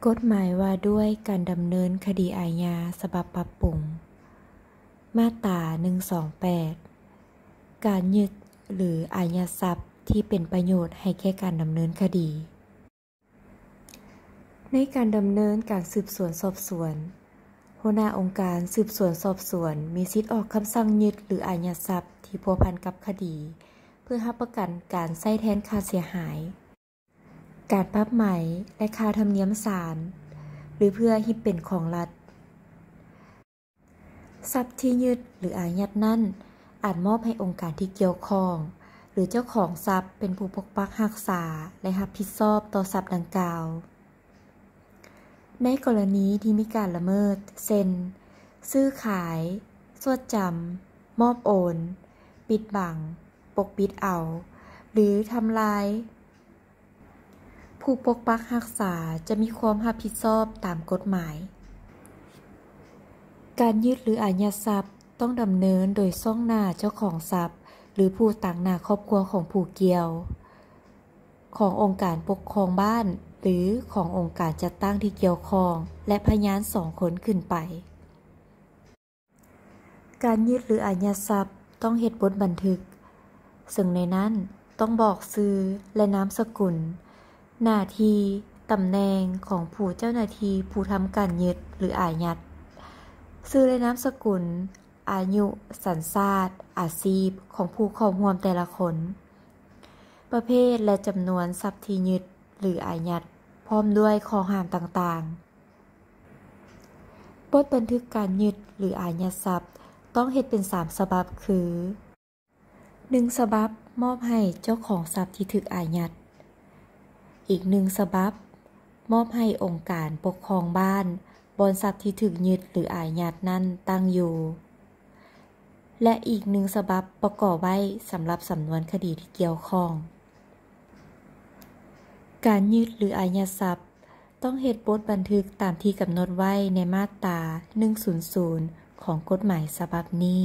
ກົດໝາຍວ່າດ້ວຍການດຳເນີນຄະດີອາຍາ ສະບັບປັບປຸງ ມາດຕາ ໜຶ່ງສອງແປດ ການຍຶດ ຫຼື ອາຍັດຊັບທີ່ເປັນປະໂຫຍດໃຫ້ແກ່ການດຳເນີນຄະດີ. ໃນການດຳເນີນການສືບສວນສອບສວນ, ຫົວໜ້າອົງການສືບສວນສອບສວນມີສິດອອກຄຳສັ່ງຍຶດ ຫຼື ອາຍັດຊັບທີ່ພົວພັນກັບຄະດີ ເພື່ອຮັບປະກັນການໃຊ້ແທນຄ່າເສຍຫາຍ, ການປັບໃໝ ແລະ ຄ່າທຳນຽມສານ ຫຼື ເພື່ອຮິບເປັນຂອງລັດ. ຊັບທີ່ຍຶດ ຫຼື ອາຍັດນັ້ນ ອາດມອບໃຫ້ອົງການທີ່ກ່ຽວຂ້ອງ ຫຼື ເຈົ້າຂອງຊັບເປັນຜູ້ປົກປັກຮັກສາ ແລະ ຮັບຜິດຊອບຕໍ່ຊັບດັ່ງກ່າວ. ໃນກໍລະນີທີ່ມີການລະເມີດ ເຊັ່ນ ຊື້ຂາຍ, ຊວດຈຳ, ມອບໂອນ, ປິດບັງ, ປົກປິດເອົາ ຫຼື ທຳລາຍ, ຜູ້ປົກປັກຮັກສາຈະມີຄວາມຮັບຜິດຊອບຕາມກົດໝາຍ. ການຍຶດ ຫຼື ອາຍັດຊັບຕ້ອງດຳເນີນໂດຍຊ່ອງໜ້າເຈົ້າຂອງຊັບ ຫຼື ຜູ້ຕາງໜ້າຄອບຄົວຂອງຜູ້ກ່ຽວ, ຂອງອົງການປົກຄອງບ້ານ ຫຼື ຂອງອົງການຈັດຕັ້ງທີ່ກ່ຽວຂ້ອງ ແລະ ພະຍານສອງຄົນຂຶ້ນໄປ. ການຍຶດ ຫຼື ອາຍັດຊັບຕ້ອງເຮັດບົດບັນທຶກ, ເຊິ່ງໃນນັ້ນຕ້ອງບອກຊື່ ແລະ ນາມສະກຸນ, ໜ້າທີ່, ຕຳແໜ່ງຂອງຜູ້ເຈົ້າໜ້າທີ່ຜູ້ທຳການຍຶດ ຫຼື ອາຍັດ, ຊື່ ແລະ ນາມສະກຸນ, ອາຍຸ, ສັນຊາດ, ອາຊີບຂອງຜູ້ເຂົ້າຮ່ວມແຕ່ລະຄົນ, ປະເພດ ແລະ ຈຳນວນຊັບທີ່ຍຶດ ຫຼື ອາຍັດ ພ້ອມດ້ວຍຂໍ້ຫ້າມຕ່າງໆ. ບົດບັນທຶກການຍຶດ ຫຼື ອາຍັດຊັບຕ້ອງເຮັດເປັນສາມສະບັບຄື: ໜຶ່ງສະບັບມອບໃຫ້ເຈົ້າຂອງຊັບທີ່ຖືກອາຍັດ, ອີກໜຶ່ງສະບັບມອບໃຫ້ອົງການປົກຄອງບ້ານບ່ອນຊັບທີ່ຖືກຍຶດ ຫຼື ອາຍັດນັ້ນຕັ້ງຢູ່ ແລະ ອີກໜຶ່ງສະບັບປະກອບໄວ້ສຳລັບສຳນວນຄະດີທີ່ກ່ຽວຂ້ອງ. ການຍຶດ ຫຼື ອາຍັດຊັບ ຕ້ອງເຮັດບົດບັນທຶກຕາມທີ່ກຳນົດໄວ້ໃນມາດຕາ ໜຶ່ງສູນສູນ ຂອງກົດໝາຍສະບັບນີ້.